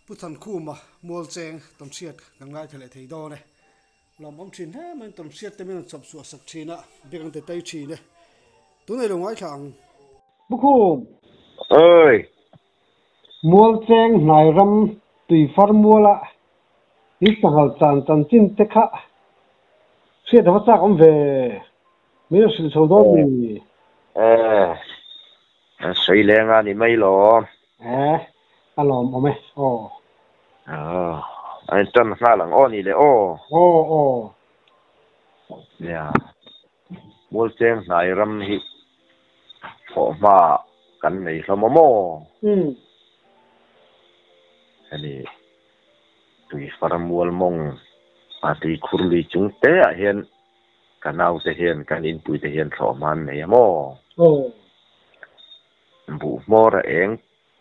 Pu Thankhuma Mualcheng tawnhriat kan ngaithla leh thei dawn e. Lawmawm thin hle mai tawnhriat te min rawn chawp chhuah sak thin a, beng an ti tai thin e. Tunei lo ngaithla ang. Pu Khum! Oi! Mualcheng hnai ram tuifar muala in sanghal chan chanchin te kha hriat a va chak awm ve. Min rawn hrilh chho dawn mi? Eh, an sawi leng a ni mai lo. Eh, a lawm awm e, aw. Aw, an intan nghal ang aw ni le aw. Aw, aw. Nia, Mualcheng hnai ram hi thawhhma kan nei hlawm awm aw. Umm. Hemi Tuifar mual mawng a tuikhur lui chung te ah hian ka naute hian kan inpui te hian thlawhhma an nei a maw? Aw. Buh hmawr a eng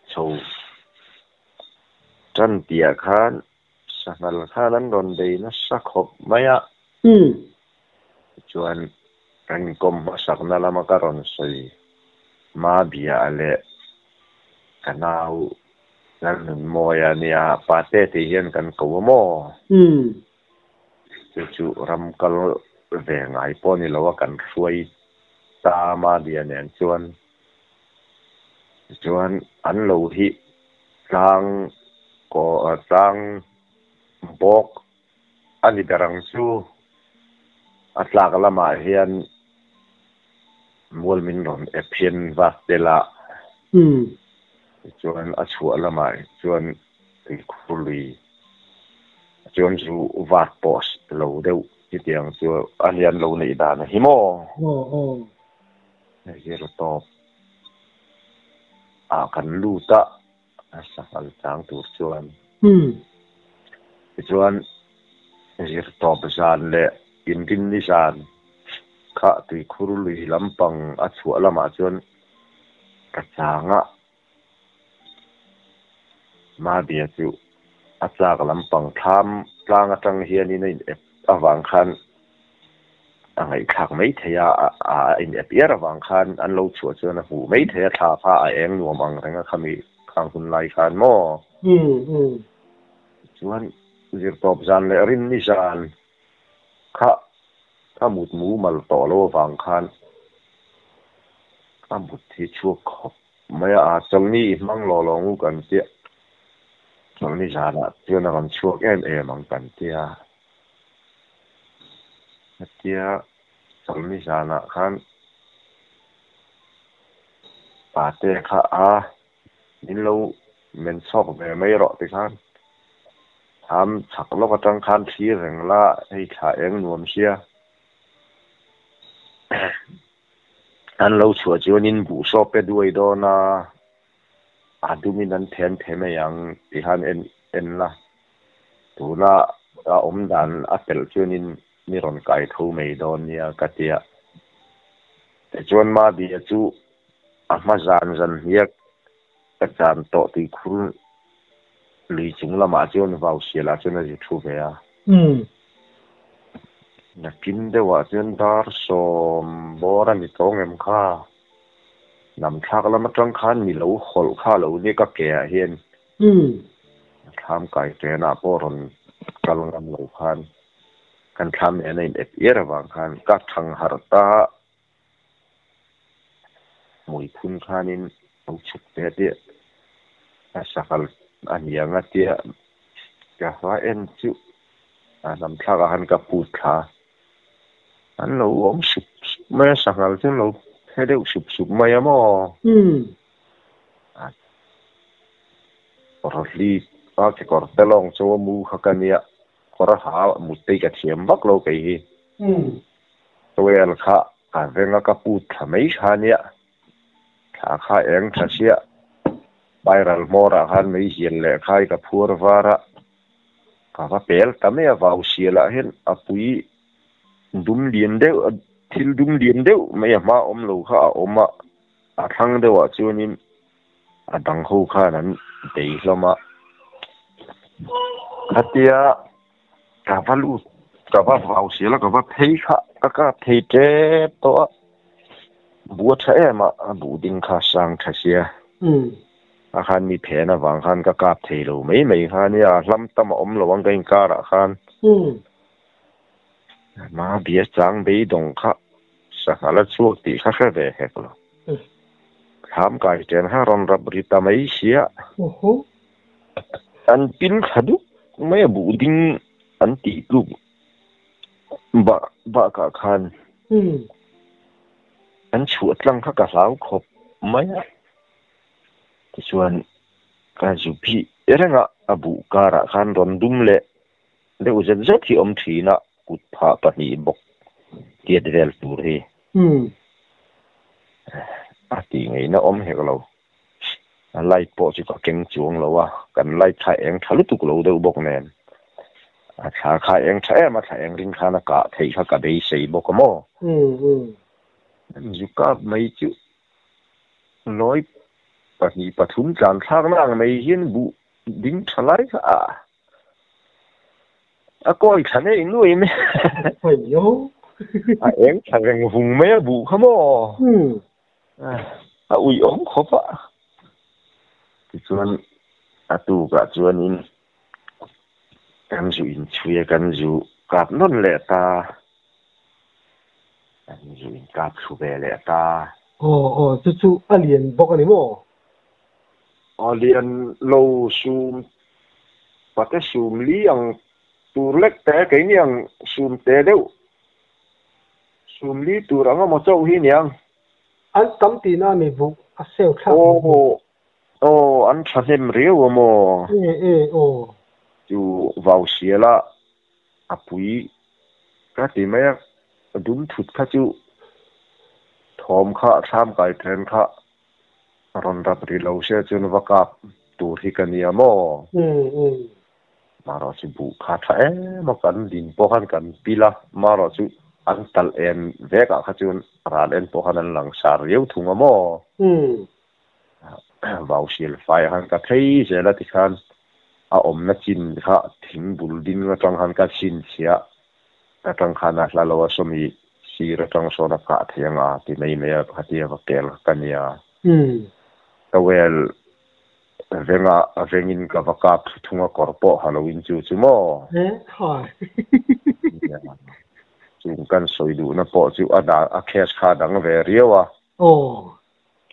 chho tan piah khan sanghal khan an rawn bei nasa khawp mai a. Tichuan kan inkawm hmasakna lama ka rawn sawi hma bia leh ka nau Lalnunmawia nia pate tih hian kan ko a maw? Chu chu ram kal ve ngai pawh ni lo a kan hruai ta Madia nen chuan tichuan an lo hi tlang kaw tlang bawk a ni ber ang chu a tlak lamah hian mual min rawn ep hian vak tel a tichuan a chhuah lamah chuan tuikhur lui Chuan chu vat pawh lo deuh chutiang chu a lian lo neih dan a hi maw? Aw aw. Zir tawp ah kan lut a, a sanghal chang tur chuan. Tichuan zir tawp zan leh inrinni zan kha tuikhur lui lampang a chhuah lamah chuan ka chang a. Mabia chu a tlak lampang thlam tlang atang hianin a inep avang khan a ngaihthlak mai thei a, a inep iar avang khan an lo chhuah chuan a hmuh mai thei a, thla kha a eng nuam ang reng a khami khang hun lai khan maw? Chuan zirtawp zan leh rinni zan kha ka mut mumal tawh lo avang khan ka mut hi chhuak khawp Mai a, chawlhni i hmang lo lo ngu kan tia, chawlhni zanah chuan a rawn chhuak em em ang kan tia. Hetia chawlhni zanah khan pate kha a min lo men chhawk ve mai rawh tikhan thlam chhak lawk atang khan thlir reng la, hei thla eng nuam sia. An lo chhuah chuanin buh sawp pe duai dawn a, a dumin an then the mai ang tih khan en en la. Tuna a awm dan a telh chuanin mi rawn kai tho mai dawn nia ka ti a. Tichuan Mabia chu a hma zan zan hniak ka chan tawh tuikhur lui chung lamah chuan vau sialah chuan a zi thu ve a. Nakin deuhah chuan dar sawm bawr a ni tawng em kha? Lam thlak lam atang khan mi lo hawlh kha lo nia ka ke ah hian thlam kai ṭenah pawh rawn kal ngam lo khan kan thlam nen a in ep iar avang khan ka thang harh ta. Hmui phun khanin lo chhuk ve teh a sanghal a hniang a tia ka hma en chu a hnam thlak ah khan ka put thla an lo awm sup sup mai a sanghal chu an lo phe deuh sup sup mai a maw rawhli a kekawr te lawng chu a mu kha ka nia kawr a ha mut te hi ka thiam vak lo kei hi. Towel kha ka veng a ka put thla mai kha nia, thla kha eng tha chiah, viral hmawrah khan mei hian leh khai ka phuar var a, ka va pel ta mai a vau sialah hian a pui dum lian deuh thil dum lian deuh mai a hma awm lo kha a awm a, a thlang deuhah chuanin a dang ho khan an bei hlawm a, khatia. Ka va lut, ka va vau sial a, ka va phei kha, ka kap thei tep tawh a, bu a tha em a, a buh ding kha a sang tha sia, A khan mi phen awang khan ka kap theilo mai mai kha nia hlam tam a awm lo ang ka inkar ah khan. Ma bia chang beidawng kha sanghal a chhuak tih kha hre ve hek lo. Thlam kai chen kha rawn rap ri ta mai sia. An pil thla duk mai a buh ding an tih tluk bak bakah khan an chhuah tlang kha ka hlau khawp mai a. Tichuan ka zu phih reng a, a buh karah khan rawn dum leh deuh zet zet hi awm thin a, kut phah pahnih bawk tiat vel tur hi a tih ngaihna awm hek lo. A light pawh chu ka keng chuang lo a, kan light kha eng tha lutuk lo deuh bawk nen a thla kha eng tha em a, thla eng ring khan a kah theih kha ka beisei bawk a maw. Zu kap mai chu lawi pahnih pathum tlan thlak na ang mai hian buh ding tha lai kha a. A kawi thla nei nuai mai a eng thla reng vung mai a buh kha maw a ui awm khawp a tichuan a tukah chuanin kan zu inchhui a kan zu kap nawn leh ta kan zu inkap thlu ve leh ta. Aw aw chu chu a lian bawk a ni maw? A lian lo sum Pate sum li ang tur lek te keini ang sum te deuh sum li tur ang emaw chauh hi niang. An tam tihna a ni buh a seu thlak mai hi. Aw aw an tha hnem riau a maw? E e aw. Chu vau siala a pui ka ti mai a, dum thut kha chu thawm kha thlam kai then kha Rawn rap rih lo se chuan va kap tur hi ka nia maw? Marawh chu buh kha tha em a, kan din pawh khan kan pil a, marawh chu an talh en vek ah kha chuan ral en pawh khan an langsar riau thung a maw? Vau sial fai ah khan ka phei zel a tikhan a awmna chin kha thing bul ding atang khan ka chhinchhiah atang khan a hla lo a sawmi Sir atang sawn a kah thei anga ti mai mai a khatia va kel ka nia. Towel venga a vengin ka va kap thlu thung a kawr pawh ha loin chu chu maw? Chung kan sawi duhna pawh chu a dan a case kha a dang ve riau a.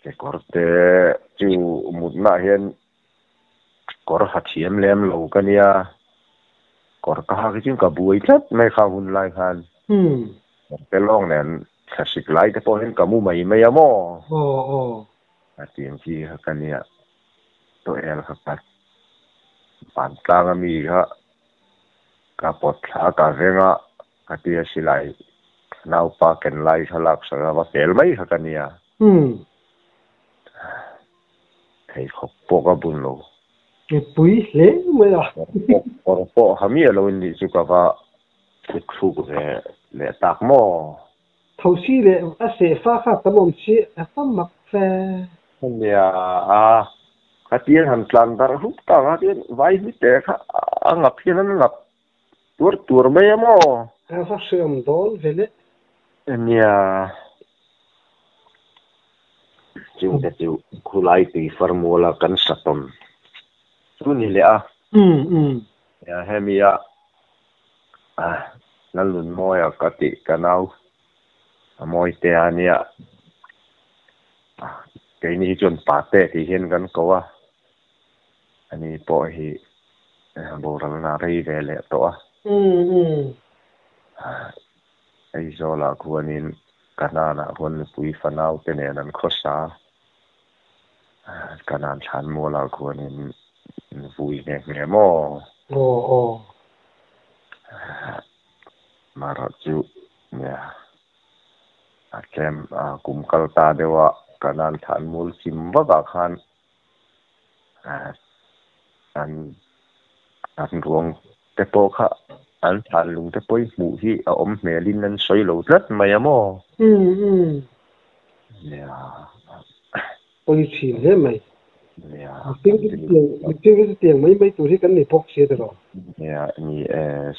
Kekawr te chu mutnaah hian Kawr ha thiam lem lo ka nia, kawr ka hak hi chuan ka buai tlat mai kha hun lai khan. Kawr te lawng nen thlasik lai te pawh hian ka mu mai mai a maw? A tiang chi kha ka nia, tawhel kha ka vantlang a mi kha ka pawt thla ka veng a, ka tia silai naupa ken lai kha laksak a va fel mai kha ka nia. Pheikhawk pawh ka bun lo. Ke pui hle mai a. Kawr pawh ha miah lo in nih chu ka va thut thluk ve leh tak maw? Thosi leh a sehfa kha tam awm si a va mak ve. Nia a, khatiang han tlan darh hlup tak a tian vai hmite kha a ngap hian an ngap Tuar tuar mai a maw? A va hreawm dawn ve le. Nia, chungte chu khulai tui far muala kan sa tawn chu ni leh a. Nia, hemi a Lalnunmawia ka tih ka nau a mawi te a nia. Keini hi chuan pate tih hian kan ko a. Ani pawh hi boralna rei ve leh tawh a. Aizawlah khuanin Kanaan-ah khuan nupui fanau te nen an khawsa a. Kanaan thlanmualah khuanin vui nghe nghe maw? Marawh chu nia a tlem kum kal ta deuh a Kanaan thlanmual chim vakah khan An an ruang te pawh kha an thlan lung te pawh i hmuh hi a awm hmelin an sawi lo tlat mai a maw? Nia. Pawi thin hle mai. Nia. Mihring hi chutiang mai mai tur hi kan ni bawk si tiraw? Nia, ni e,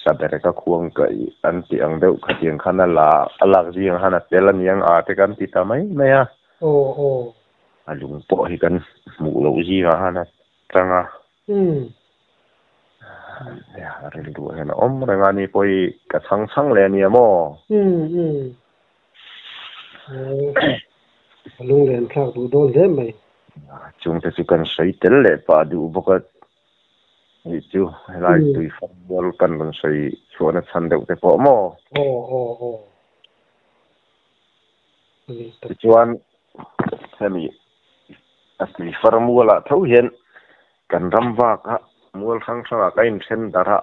sabereka khuang kaih an tih ang deuh khatiang khan a la a lak zing khan a tel aniang a te kan ti ta mai mai a. Aw aw. A lung pawh hi kan hmuh loh zingah khan a tang a. Rilru hian a awm reng a ni pawh hi ka chhang chhang leh a nia maw? A lunglen thlak duh dawn hle mai. Chungte chu kan sawi tel leh pah duh bawk a nih chu helai tui fam mual kan rawn sawi chhuahna chhan deuh te pawh maw? Aw aw aw. Tichuan hemi a tui far mualah tho hian kan ram vak a mual hrang hrangah ka inthen darh a,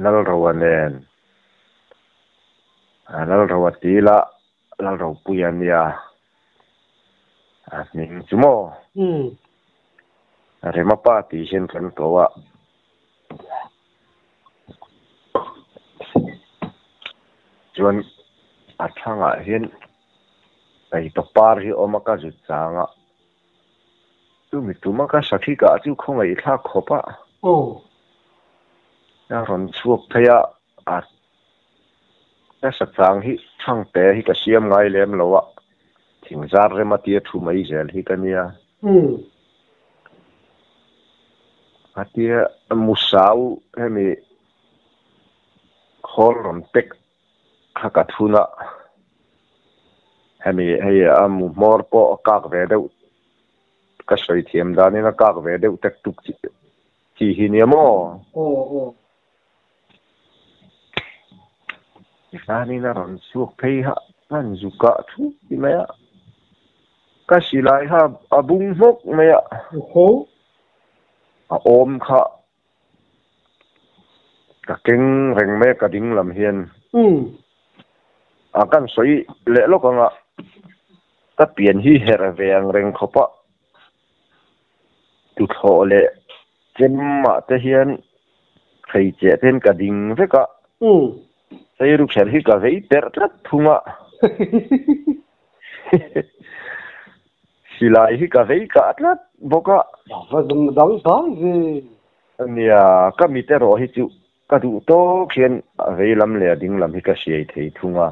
Lalroa nen Lalroa tila Lalropuia nia a hming chu maw? Remapa tih hian kan ko a. Chuan a thlangah hian kaito par hi a awm a ka zut chang a, chumi tuma ka sakhi kah chu khawngaih thlak khawp a. A rawn chhuak phei a, a ka sa chang hi thangte hi ka siam ngai lem lo a, thingzar rem a tia thu mai zel hi ka nia. Khatia Musau hemi khawl rawn pek kha ka thun a, hemi hei a mu hmawr pawh a kak ve deuh, ka sawi thiam danin a kak ve deuh tek tuk chi hi nia maw? Tikhanin a rawn chhuak phei ha, kan zu kah thup ti mai a, ka silai kha a bung hmawk mai a, a awm kha ka keng reng mai a ka ding lam hian a kan sawi leh lawk ang a, ka pian hi herh ve ang reng khawp a, tuthlawh leh chem ah te hian thei cheh te hian ka ding vek a, seiru kher hi ka vei perh tlat thung a, silai hi ka vei kah tlat bawk a. Va dang dang ve. Nia, ka mit erawh hi chu ka duh tawk hian a vei lam leh a ding lam hi ka siai thei thung a.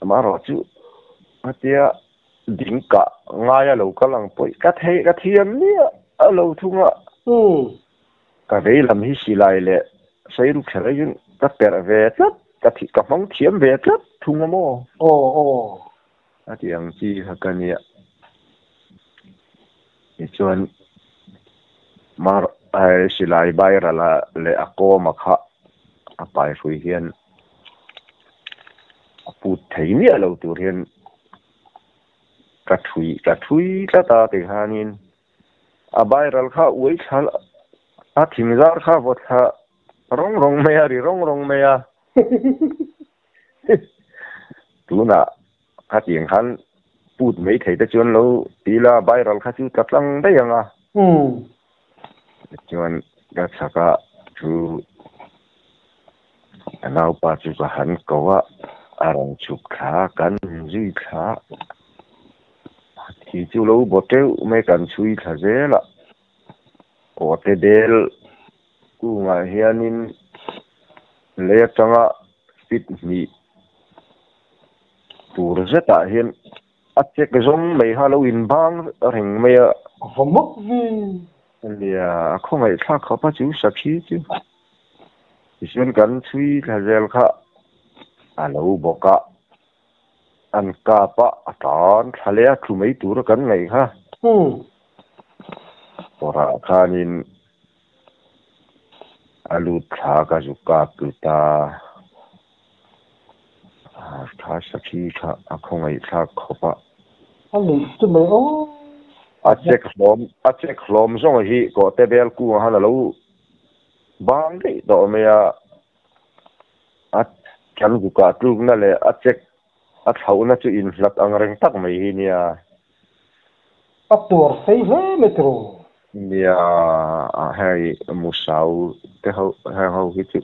Amaherawh chu hetia ding kah ngai a lo kal ang pawh ka thei ka thiam nia a lo thung a. Ka vei lam hi silai leh seiru kher aiin ka perh ve tlat, ka thi ka hmang thiam ve tlat thung a maw? A ti ang chi kha ka nia. Tichuan mar silai bairala leh a kawma kha a pai hrui hian a put thei miah lo tur hian ka thui ka thui tlat a tikhanin a bairal kha uai thla a thingzar kha vaw thla rawng rawng mai a ri rawng rawng mai a tunah khatiang khan put mai thei te chuan lo ti la bairal kha chu tla tlang daih ang a chuan ka chhak a chu ka naupa chu ka han ko a a rawn chhuk thla a kan zui thla a thi chu lo baw teuh mai kan chhui thla zel a kawte bel kungah hianin lei atanga feet hnih tur zetah hian a check zawng mai kha a lo inbang reng mai a. A va mak ve. Nia, a khawngaih thlak khawp a chu sakhi chu. Tichuan kan chhui thla zel kha a lo bawk a, an kap a, a tan thla leh a, tlu mai tura kan ngaih kha. Kawrah khanin a lut thla ka zu kap lut a, tha sakhi kha a khawngaih thlak khawp a. A nuih chu mai aw. A check hlawm, a check hlawm zawng hi kawhte bel kungah khan a lo bang daih tawh mai a, a kan zu kah tlukna leh a check a thlauhna chu inhlat ang reng tak mai hi nia. A tuar sei hle mai tiraw? Nia, hei Musau te ho heng ho hi chu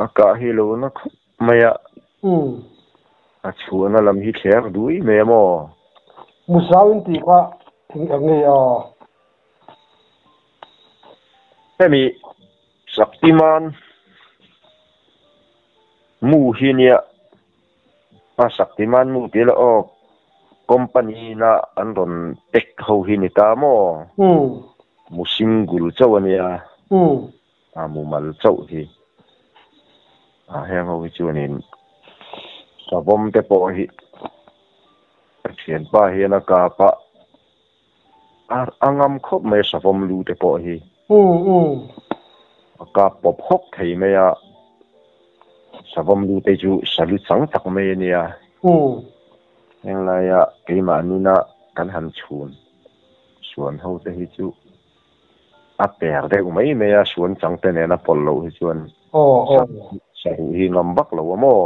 a kah hi lo na khawp mai a. A chhuahna lam hi thler dui mai a maw? Musau in tih kha eng ang nge a? Hemi Shaktiman mu hi nia. A Shaktiman mu ti ila aw company na an rawn pack ho hi ni ta maw? Mu single chauh a nia. A mumal chauh hi. A heng ho hi chuanin savawm te pawh hi ka thianpa hian a kap a, a ngam khawp mai a savawm lu te pawh hi. A kap pawp hawk thei mai a, savawm lu te chu salu chang tak mai a nia. Heng laia keimah nuna kan han chhun suan ho te hi chu a per deuh mai mai a, suan chang te nena pawlh loh hi chuan saruh hi ngam vak lo a maw?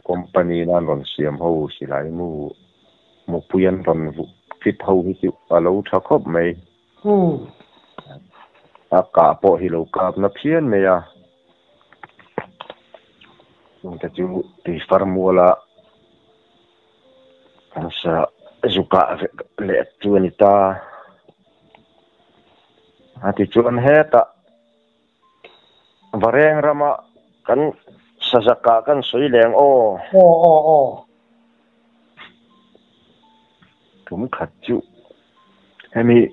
Company in an rawn siam ho silai mu mupui an rawn fit ho hi chu a lo tha khawp mai. A kah pawh hi lo kap na phian mai a. Chungte chu tui far muala kan sa zu kah leh chu a ni ta. A tichuan hetah Vareng rama kan sazakah kan sawi leng aw. Aw aw aw. Tum khat chu hemi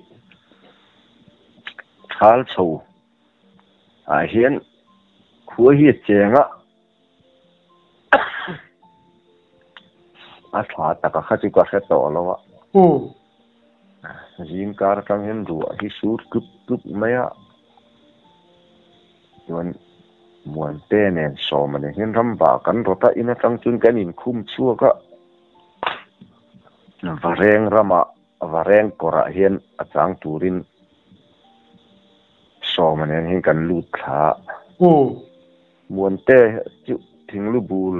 thal chho ah hian khua hi a cheng a, a thla taka kha chu ka hre tawh lo a. Zing kar atang hian ruah hi sur tlup tlup mai a, chuan Muante nen Sawma nen hian ram vah kan rawt a, in atang chuan kan inkhum chhuak a, Vareng ramah Vareng kawrah hian a chang turin Sawma nen hian kan lut thla a. Muante chu thinglu bul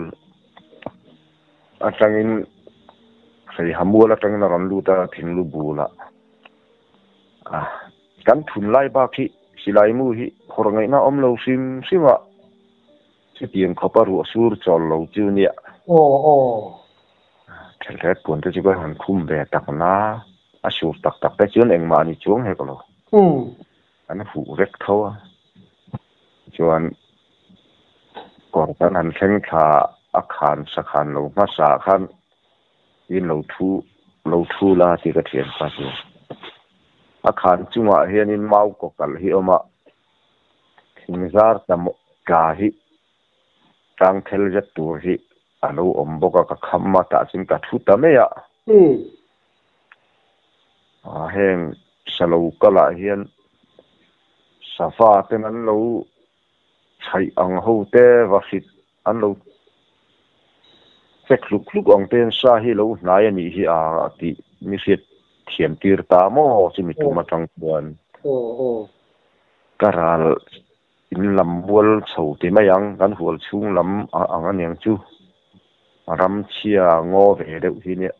atangin Hreiha mual atangin a rawn lut a thinglu bulah. Kan thun lai bak hi silai mu hi phawrh ngaihna awm lo hrim hrim a, chutiang khawpa ruah sur chawl lo chu nia. Aw aw. Thelret puan te chu ka han khum ve tak na, a sur tak tak te chuan engmah ni chuang hek lo. An huh vek tho a, chuan kawr kan han thleng thla a khan sakhan lo hmasa khan in lo thu lo thu la tih ka thian kha chu. A khan chungah hianin mau kaw kalh hi a awm a, thingzar tla tla hi tang thel zet tur hi a lo awm bawk a, ka kham a tah chuan ka thu ta mai a. Heng salo kalah hian sava ten an lo chhaih ang ho te va hrit an lo chek hluk hluk ang te hian sa hi lo hnai a nih hi a tih mi hriat thiam tir ta maw chumi tum atang chuan ka ral in lam mual chho ti mai ang kan hual chhung lam ang aniang chu ram chhia ngaw ve deuh hi nia.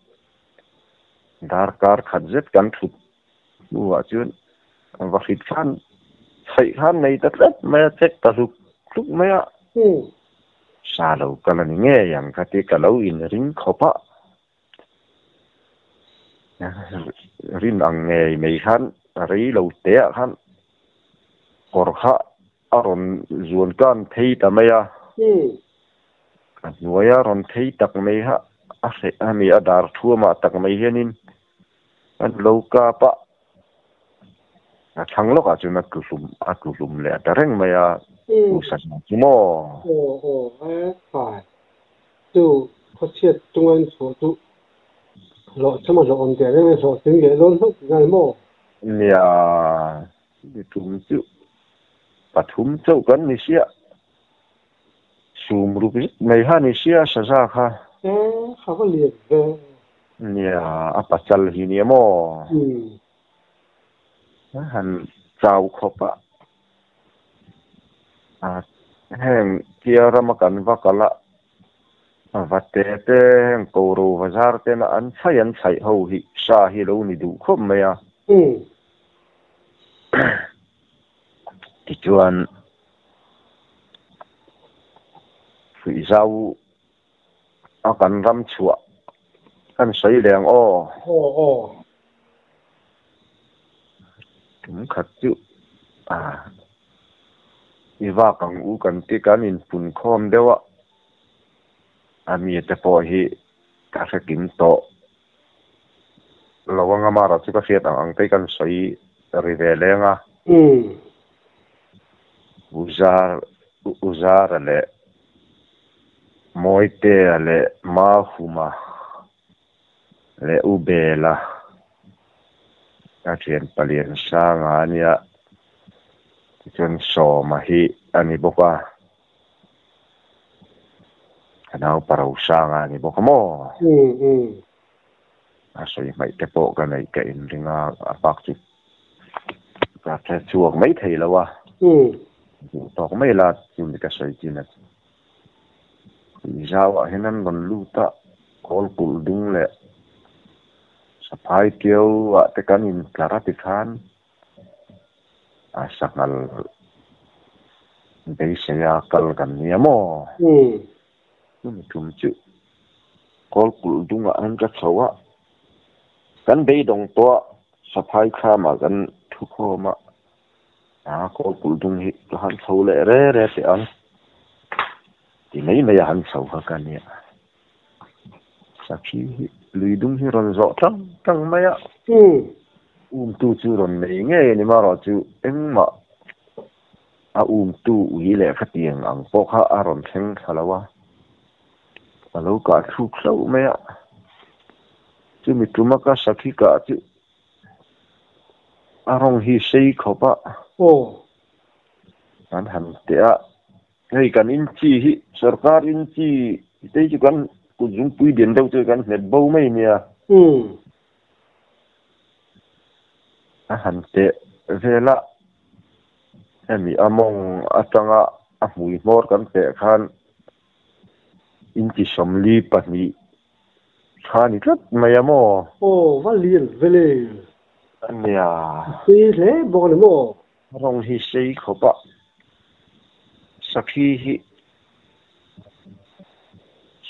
Darkar khat zet kan thut hnuah chuan va hrit khan chhaih khan nei ta tlat mai a, check ta hluk hluk mai a. Sa lo kal a ni ngei ang kha ti ka lo inring khawp a. Rin ang ngei mai khan rei lo teah khan kawr kha a rawn zuan kan phei ta mai a. A hnuaia rawn phei tak mai kha a hreh a ni, a dar thuamah tak mai hianin an lo kap a. A thlang lawkah chuan a tlu hlum a tlu hlum leh ta reng mai a, u Sazia chu maw? Aw aw e fai chu khawchhiat chunga in chhuah chu hlawh chham a hlawh awm teh reng a hlawh tling leh dawn hlauh tih ngai maw? Nia, mi tum chu pathum chauh kan ni sia. Sum ruk zet mai kha ni sia saza kha. E, kha va lian ve. Nia, a pachal hi nia maw? A han chau khawp a. A heng tia rama kan va kal a, va te te heng koro va zar tena an chhaih an chhaih ho hi sa hi lo ni duh khawp mai a. Tichuan. Hruihzau a kan ram chhuah kan sawi leh ang aw. Aw aw. Tum khat chu a I vak ang u kan ti kan inpun khawm deuh a, a mite pawh hi ka hre kim tawh lo anga mara chu ka hriat ang ang te kan sawi ri ve leng a. Uzar Uzara leh Mawitea leh Mahuma leh U Bela a thian palian sanga a nia tichuan Sawma hi a ni bawk a, ka nau Parosanga a ni bawk a maw? A sawi hmaih te pawh ka neih ka inring a, a bak chu ka hre chhuak mai thei lo a, duh tawk mai la chu mi ka sawi chin a chu. Zauah hian an rawn lut a, kawl kulh dung leh saphai tiau ah te kan intlar a tikhan a sanghal beisei a kal kan nia maw? Chumi tum chu kawl kulh dungah an ka chho a, kan beidawng tawh a, saphai thlamah kan thukhawm a. A kawl kulh dung hi ka han chho leh re re teh ang ti mai mai a han chho kha ka nia. Sakhi hi lui dung hi rawn zawh tlang tlang mai a. Umtu chu rawn nei ngei a ni marawh chu engmah a umtu ui leh khatiang ang pawh kha a rawn thleng thla lo a. A lo kah thluk hlauh mai a. Chumi tuma ka sakhi kah chu A rawng hi sei khawp a. Aw. Kan han teh a, hei kan inchi hi sorkar inchi te chu kan kut zungpui lian deuh chu kan hmet bo mai nia. Umm. A han teh vel a, hemi a mawng atanga a hmui hmawr kan teh khan inchi 42 Tha ni tlat mai a maw? Aw, va lian vele. Nia. Sei hle bawk a ni maw? Rawng hi sei khawp a, sakhi hi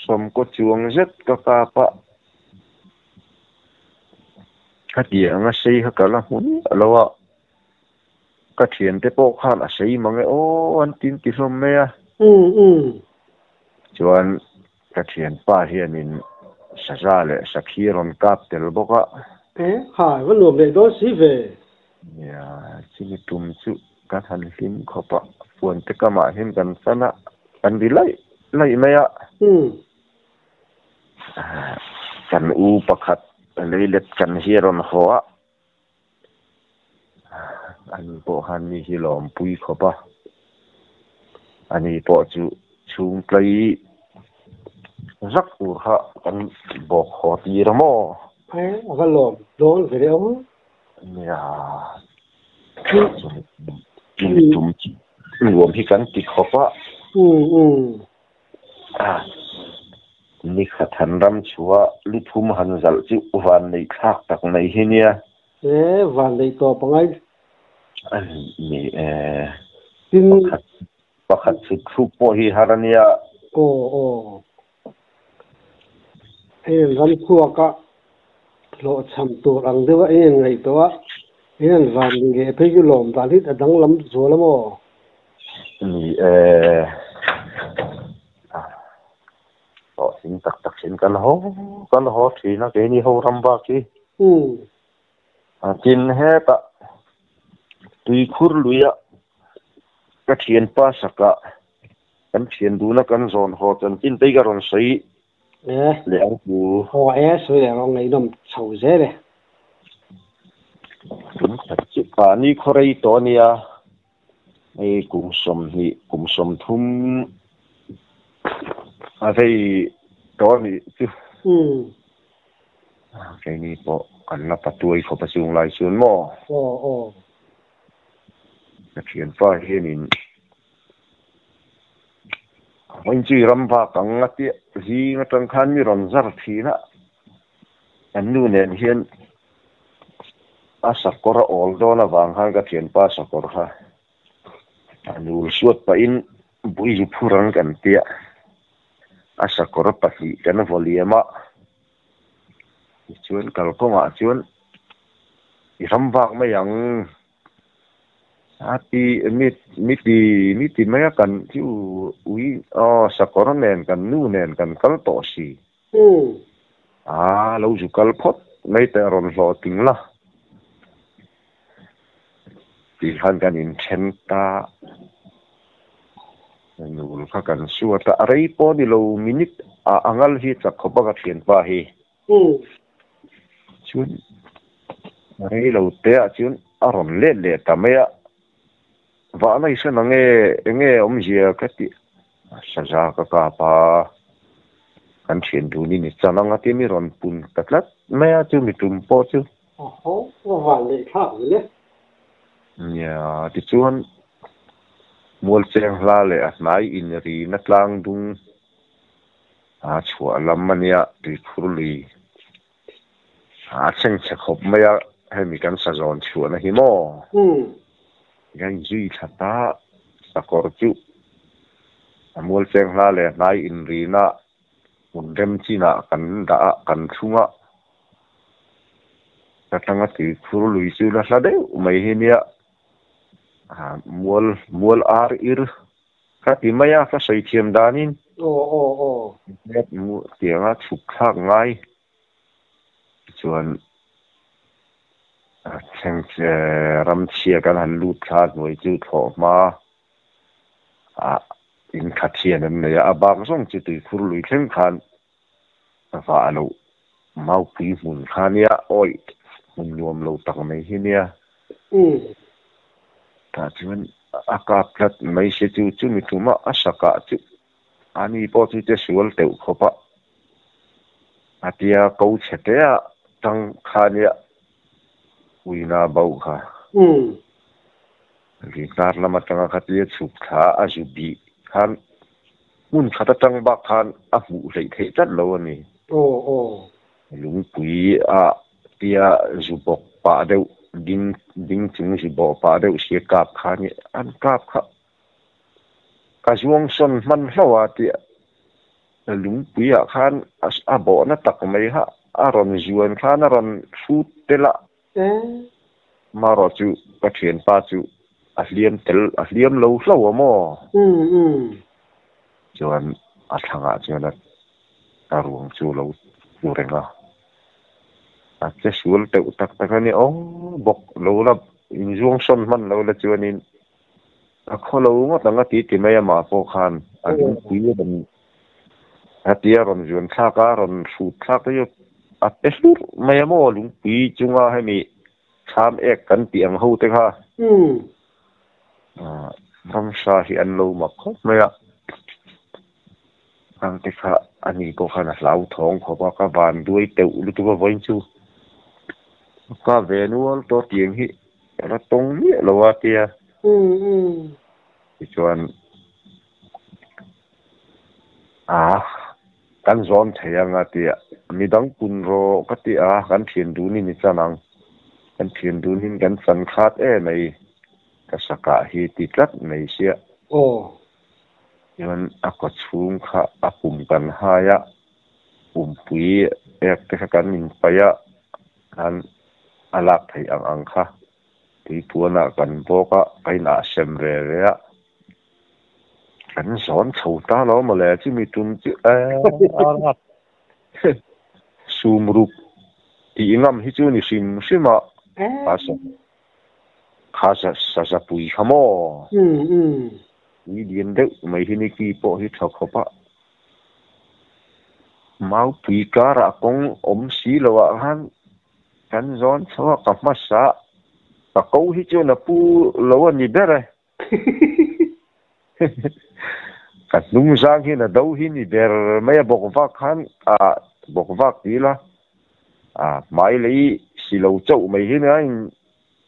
sawmkaw chuang zet ka kap a, khatiang anga sei kha ka la hmu miah lo a, ka thiante pawh khan a sei mang e aw an ti inti hlawm mai a. Chuan Ka thianpa hianin saza leh sakhi rawn kap tel bawk a. E, hai, va nuam leh dawn si ve. Nia, chumi tum chu kan han hlim khawp a, puante kamah hian kan fan a, kan ri laih laih mai a. Kan u pakhat leilet kan hi a rawn haw a, Ani pawh khan mi hi lawmpui khawp a, ani pawh chu chhung tlai zak tur kha kan bawk haw tir a maw? E, a va lawm dawn ve deuh ang. Nia, chumi tum chu nuam hi kan ti khawp a. Ni khat han ram chhuah lu thum han zalh chu van neih thlak tak mai hi nia. E, van neih tawp a ngai. Ni e, pakhat pakhat chhut thluk pawh hi har a nia. Aw aw, heng ram chhuaka hlawhchham tur ang deuha eng an ngaihtuah a, eng an van nih leh phei chu lawm dan hi a danglam zual a maw? Ni e, hlawhtling tak tak in kan haw kan haw thin a keini ho ram bak hi. A tin hetah tuikhur luia ka thianpa saka kan thian duna kan zawn haw chanchin te hi ka rawn sawi leh ang chu. Haw e, sawi leh rawh ngaihnawm chho zel e. Tum khat chu mahni khaw rei tawh a nia. Hei kum 20, kum 30 a vei tawh a nih chu. Keini pawh kan la patuai khawp a chung lai chuan maw? Aw aw. Ka thianpa hianin Vawinchui ram vak ang a tia zing atang khan mi rawn zar thin a, an nu nen hian A sakawr a awl dawn avang khan ka thianpa sakawr kha a nul suat pahin bui zu phur ang kan tia. A sakawr pahnih kan vaw liam a, tichuan kalkawngah chuan i ram vak mai ang. A ti mi mi ti mi ti mai a kan chu ui aw sakawr nen kan nu nen kan kal tawh si. A lo zu kal phawt mai teh a rawn hlawhtling la. Ti khan kan inthen ta. Nul kha kan suat a, a rei pawh ni lo minute ah a ngal hi chak khawp a ka thianpa hi. Chuan rei lo te ah chuan a rawn let leh ta mai a, vahna i hre nange enge awmzia ka tih a saza ka kap a, kan thian dunin i chan ang a tia mi rawn pun ta tlat mai a chu mi tum pawh chu. Aho, a van leh thlak zel e. Nia, tichuan Mualcheng hla leh a hnai inrina tlang dung A chhuah lam a nia, tuikhur lui a thleng chhe khawp mai a, hemi kan sazawn chhuahna hi maw? Kan inzui thla ta, sakawr chu a mualcheng hla leh hnai inrina hmun rem chinah kan dah a, kan thlung a, ka tanga tuikhur lui chu la hla deuh mai hi nia, mual mual ar ir Ka ti mai a, ka sawi thiam danin. Aw aw aw. Net mu tianga chhuk thlak ngai chuan thleng ram chhia kan han lut thla hnuai chu thlawh hma ah in khat hian an nei a, a bak zawng chu tuikhur lui thleng khan vah loh maupui hmun kha nia, awih hmun nuam lo tak mai hi nia. Tah chuan a kap tlat mai se chu chumi ṭuma a sakah chu ani pawh chu che sual teuh khawp a, a tia ko chhe te a tang kha nia uina bauh kha. Ri hnar lam atanga khatia chhuk thla a zu bih khan hmun khat atang bak khan a hmuh hleih theih tlat lo a ni. Lungpui a tia zu bawk pah deuh ding ding chung zu bawh pah deuh sia kap kha a ni. An kap kha ka zuang sawn hman hlauh a tia lungpuiah khan a bawhna tak mai kha a rawn zuan khan a rawn hrut tel a. Marawh chu ka thianpa chu a hliam tel a hliam lo hlauh a maw? Chuan a thlangah chuan a a ruang chu lo tlu reng a, a che sual teuh tak tak a ni aw bawk lo la inzuang sawn hman lo la chuanin a khaw lo ngawt ang a ti ti mai amah pawh khan a lungpui a rawn a tia rawn zuan thlak a rawn hrut thlak te chu a pe hlurh mai a maw lungpui chunga hemi thlam ek kan tih ang ho te kha ramsa hi an lo mak khawp mai a. Ang te kha a ni pawh khan a hlauthawng khawp a, ka van duai teuh lutuk a vawiin chu ka ve nual tawh tiang hi ka la tawng miah lo a tia. Tichuan a kan zawn thei ang a tia, midang pun rawh ka ti a, kan thian dunin i chan ang, kan thian dunin kan chan khat em mai ka sakah hi ti tlat mai sia. Chuan a kaw chhung kha a pum kan hai a, pumpui ek te kha kan inpaih a, khan a lak theih ang ang kha tuipuanah kan bawk a, ka inah sem ve ve a, kan zawn chho ta lo mawle chumi tum chu eee sum ruk tih ngam hi chu ni hrim hrim a, Kha saza pui kha maw? Pui lian deuh mai hi Nicky pawh hi tha khawp a. Maupui karah kawng awm si lo ah khan kan zawn chho a, ka hmasa ka ko hi chuan a pu lo a ni ber e. Ka hnung zang hian a do hi ni ber mai a, bawkvak khan ah bawkvak ti ila ah hmai lei si lo chauh mai hi nia in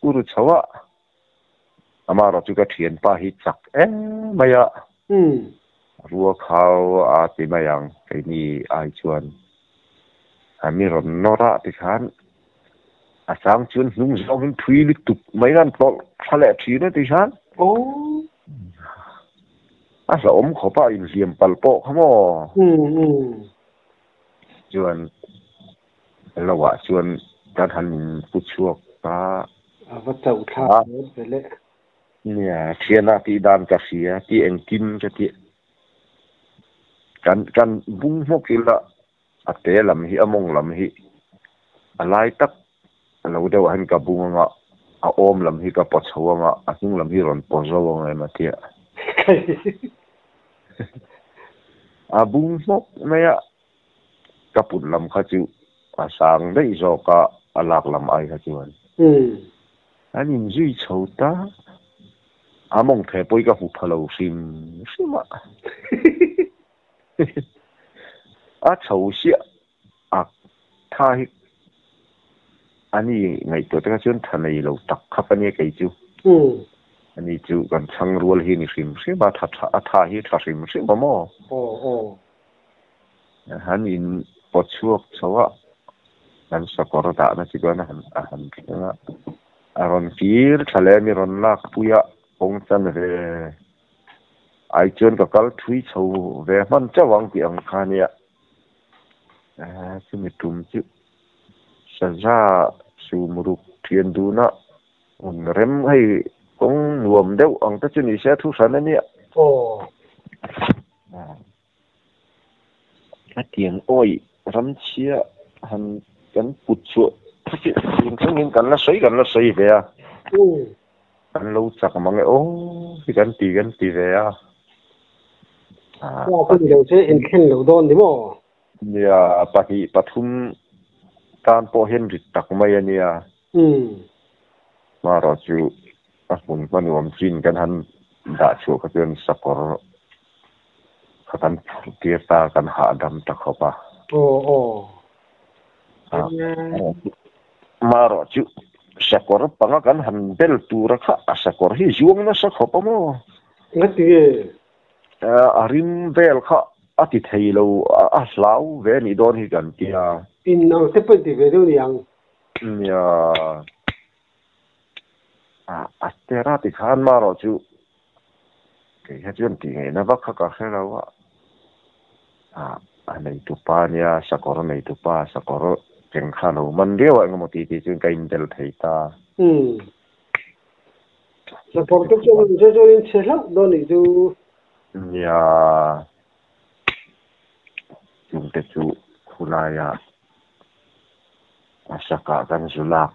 ur chho a, amaherawh chu ka thianpa hi chak em mai a, rua khau a ti mai ang keini ai chuan a mi rawn nawr a tikhan A chang chuan hnung zawngin thui lutuk mai khan tlawlh thla leh thin a ti khan. A hlauhawm khawp a inhliam palh pawh kha maw. Chuan lo ah chuan kan han inpu chhuak ta. A va chauh thlak dawn ve le. Nia, thiana tih dan ka hria tih engkim ka tih. Kan kan bung hmawk ila a te lam hi a mawng lam hi a lai tak lo deuh ah hian ka bung anga a awm lam hi ka paw chho anga a hnung lam hi rawn paw zo ang em a tia. A bung hmawk mai a, ka put lam kha chu a sang daih zawk a, a lak lam ai kha chuan. An inzui chho ta. A mawng the pawh hi ka hmu pha lo hrim hrim a. A chho siah a tha hi a ni ngaihtuah te kha chuan tha nei lo tak khap a nia kei chu. Ani chu kan chhang rual hi ni hrim hrim a, tha tha a tha hi tha hrim hrim a maw? Han in pawt chhuak chho a, kan sakawr dahna chu chuan a han a han thleng a, a rawn kir tha leh a mi rawn lak pui a, kawng chan ve ai chuan ka kal thui chho ve hman chauh ang tih ang kha nia. Chumi tum chu saza sum ruk thian duna hmun rem hei kawng nuam deuh ang te chu ni se a thu hran a nia. A tiang awih ramchhia han kan put chhuah kha chu tun thlengin kan la sawi kan la sawi ve a. Kan lo chak mang e aw hi kan ti kan ti ve a. Aw chu ni lo che inthlen lo dawn ni maw? Nia, pahnih pathum tan pawh hian rit tak mai a nia. Hmarawh chu a hmun hma nuam chin kan han dah chhuah kha chuan sakawr kha kan phurh tir ta kan hahdam ta khawp a. Aw aw. Hmarawh chu sakawr panga kan han bel tura kha a sakawr hi zuang nasa khawp a maw? Ngati nge? A rim vel kha a ti thei lo, a hlau ve a nih dawn hi kan tia. In ang te pawh in ti ve deuh niang. Nia. A tera ti khan marawh chu kei kha chuan tih ngaihna vak kha ka hre lo a. A neitupa nia, sakawr neitupa, sakawr keng kha lo man viau a engemaw ti tih chuan ka inbel thei ta. Umm. Sakawr te chuan an che chuan in chhe hlauh dawn nih chu. Nia. Chungte chu khulaia a sakah kan zu lak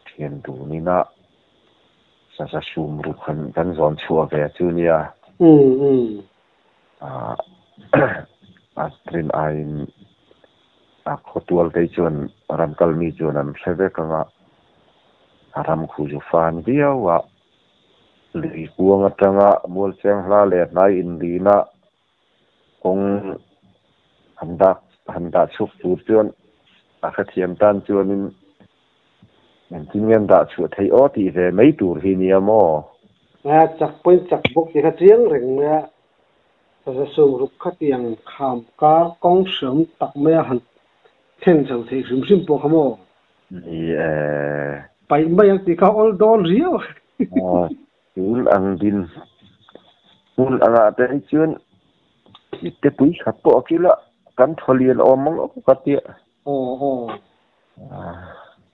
thian dunin a saza sum ruk han kan zawn chhuah ve chu nia. A rin aiin a khawtual te chuan ram kal mi chuan an hre vek ang a, a ram khu zu fan viau a, lui kuang atanga mualcheng hla leh hnai inlina Kawng han dak han dah chhuak tur chuan a hrethiam tan chuanin engtin nge an dah chhuah theih aw tih ve mai tur hi nia maw? A chak pawhin chak bawk tih kha chiang reng mai a, saza sum ruk khatiang kham kar kawng hreawm tak maia han thlen chho theih hrim hrim pawh kha maw? Ni e. Paih mai ang tih kha awl dawn riau. Tun ang din hmun angah te hi chuan thikte pui khat pawh a kil a, kan thaw lian awm ang awk a tia. Aw aw.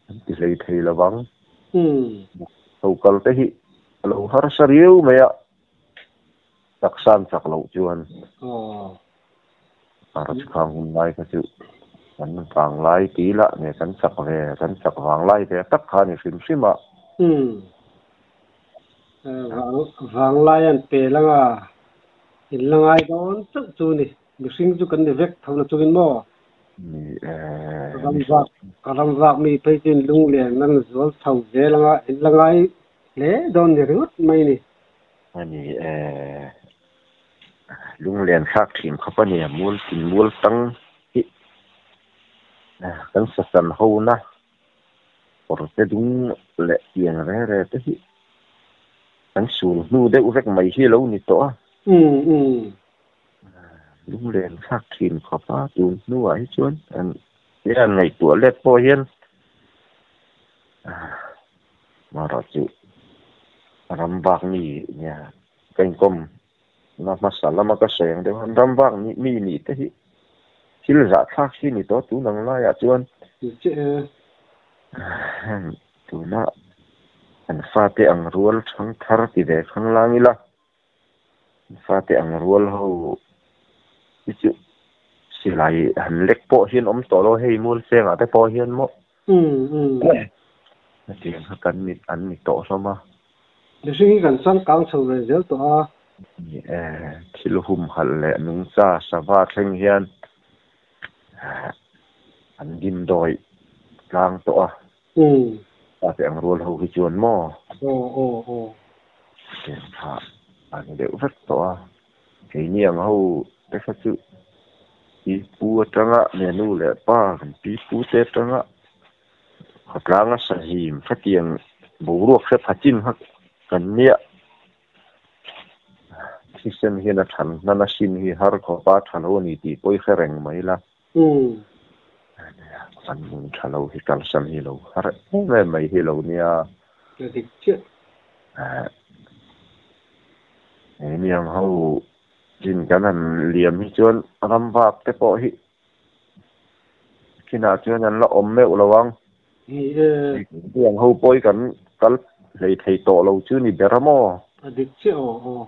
An ti hlei thei lo vang. Tho kal te hi a lo harsa riau mai a, taksa an chak loh chuan. Aw. Rajkhang hun lai kha chu kan vang lai ti lah nge kan chak ve, kan chak vang lai ve tak kha a ni hrim hrim a. Vang lai an pel anga in la ngai dawn chauh chu ni. Mihring chu kan ni vek tho na chungin maw? Ni e. Ramvak, ramvak mi phei chu in lunglen nan zual chho zel anga in la ngai hle dawn ni ringawt mai ni. A ni e. Lunglen thlak thin khawp a nia, mual tin mual tang hi kan sastan ho na kawr te dung leh tiang re re te hi kan sul hnu deuh vek mai hi lo ni tawh a. Lunglen thlak thin khawp a, tun hnuah hi chuan an hian ngaihtuah let pawh hian marawh chu ram vak mi nia. Ka inkawm na hmasa lama ka sawi ang deuh han ram vak nih mi nih te hi thil zahthlak hi ni tawh tun ang laiah chuan tuna Kan fate ang rual thangthar ti ve khanglang ila. Fate ang rual ho hi chu silai han lek pawh hian awm tawh lo hei Mualcheng ah te pawh hian maw hetiang kha kan ni an ni tawh hlawm a. Mihring hi kan changkang chho ve zel tawh a. Ni e, thil humhalh leh nungcha sava thleng hian an dimdawi tlang tawh a. Fate ang rual ho hi chuan maw? Hetiang kha a ni deuh vek tawh a. Keini ang ho te kha chu pi pu atanga nge nu leh pa kan pi pu te atanga khawtlanga sahim hetiang boruak hre pha chin kha kan nia. Thisen hian a than hnan a sin hi har khawpa tha lo a ni tih pawh i hre reng mai la. Kan hmun tha lo hi kalsan hi lo har em em mai hi lo nia. A dik chiah. He niang ho chin kan han liam hi chuan ram vak te pawh hi kinah chuan an la awm meuh lo ang. Ni e. Niang ho pawh hi kan kal hlei thei tawh lo chu ni ber a maw? A dik chiah aw aw.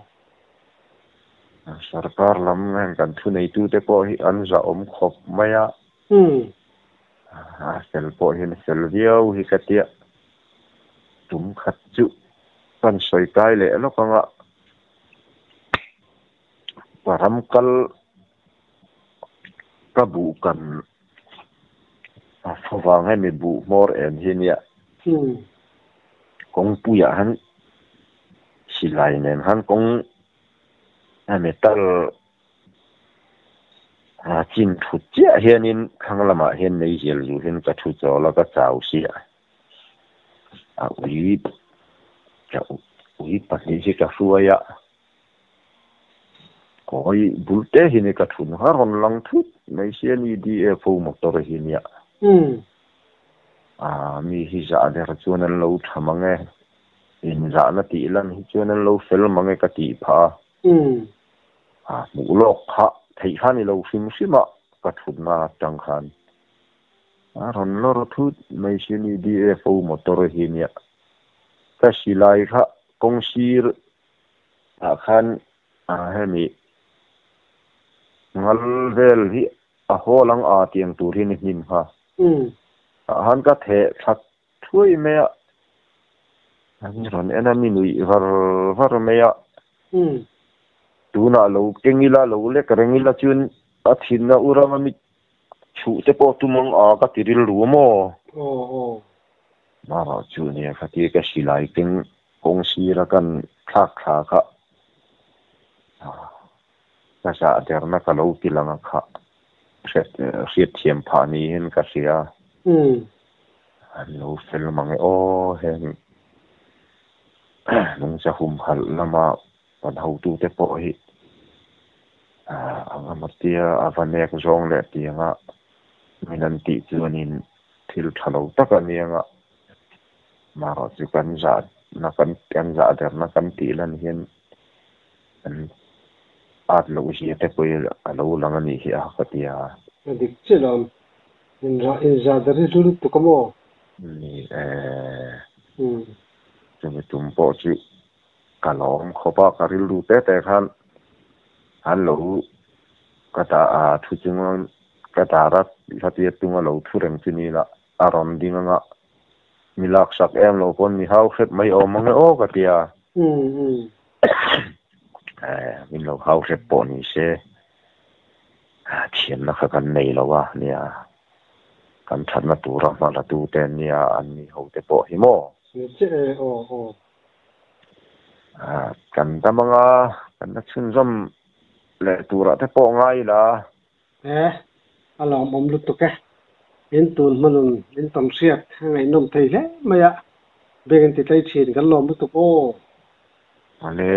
Sarkar lam heng kan thuneitute pawh hi an zahawm khawp mai a. A fel pawh hian a fel viau hi ka tia. Tum khat chu kan sawi kai leh lawk ang a, ka ram kal ka buh kan a favang hemi buh hmawr em hi nia. Kawngpuiah han silai nen khan kawng a metal a chin thut chiah hianin thlang lamah hian meizial zu hian ka thu chawl a, ka chau sia. A ui ka ui pahnih hi ka hruai a, kawi bul te hi ni ka thun kha rawn lang thut mai sia ni DFO motor hi nia. A mi hi zah der chuan an lo tha mang e. Inzahna tih lan hi chuan an lo fel mang e ka tih phah a. A hmuh lawk kha theih kha ni lo hrim hrim a ka thutna atang khan a rawn lawr thut mai si ni DFO motor hi nia. Ka silai kha kawng sir ah khan a hemi ngal vel hi a hawl ang a tiang tur hi ni hnim kha. Tah khan ka theh that Thuai mai a, an rawn en a, mi nuih var var mai a. Tunah lo keng ila, lo lek reng ila chuan a thinna u ranga mi chhuh te pawh tum ang a ka ti rilru a maw? Mara chu nia khatia ka silai keng kawng sira kan thlak thla kha ka zah derna ka lo ti lang a kha hriatthiam phah niin ka hria. An lo fel mang e aw, heng nungcha humhalh lama kan hotute pawh hi ang emaw tia a va nek zawng leh tianga min an tih chuanin thil tha lo tak a ni anga marawh chu kan zahna kan kan zah derna kan tih lan hian an at loh zia te pawh hi a lo lang a nih hi a ka ti a. A dik chiah lo. Inrah inzah dar hi hlu lutuk a maw? Ni e. Chumi tum pawh chu ka lawm khawp a, ka rilru te te khan an lo ka dah a thu chung ka dar a hlatia tunga lo thu reng chu ni la a rawn ding anga mi laksak em lo pawn mi hau hrep mai awm ang e aw ka ti a. Min lo hau hrep pawh ni se. Thiamna kha kan nei lo a nia, kan thatna tura hma la tu te an nia, an ni ho te pawh hi maw? Ni chiah e, aw aw. Kan dam anga kan la chhunzawm leh turah te pawh ngai ila. E, a lawmawm lutuk e. In tun hmanun in tam hriat a ngaihnawm thei hle mai a, beng in ti tlei thin kan lawm lutuk aw. Awle.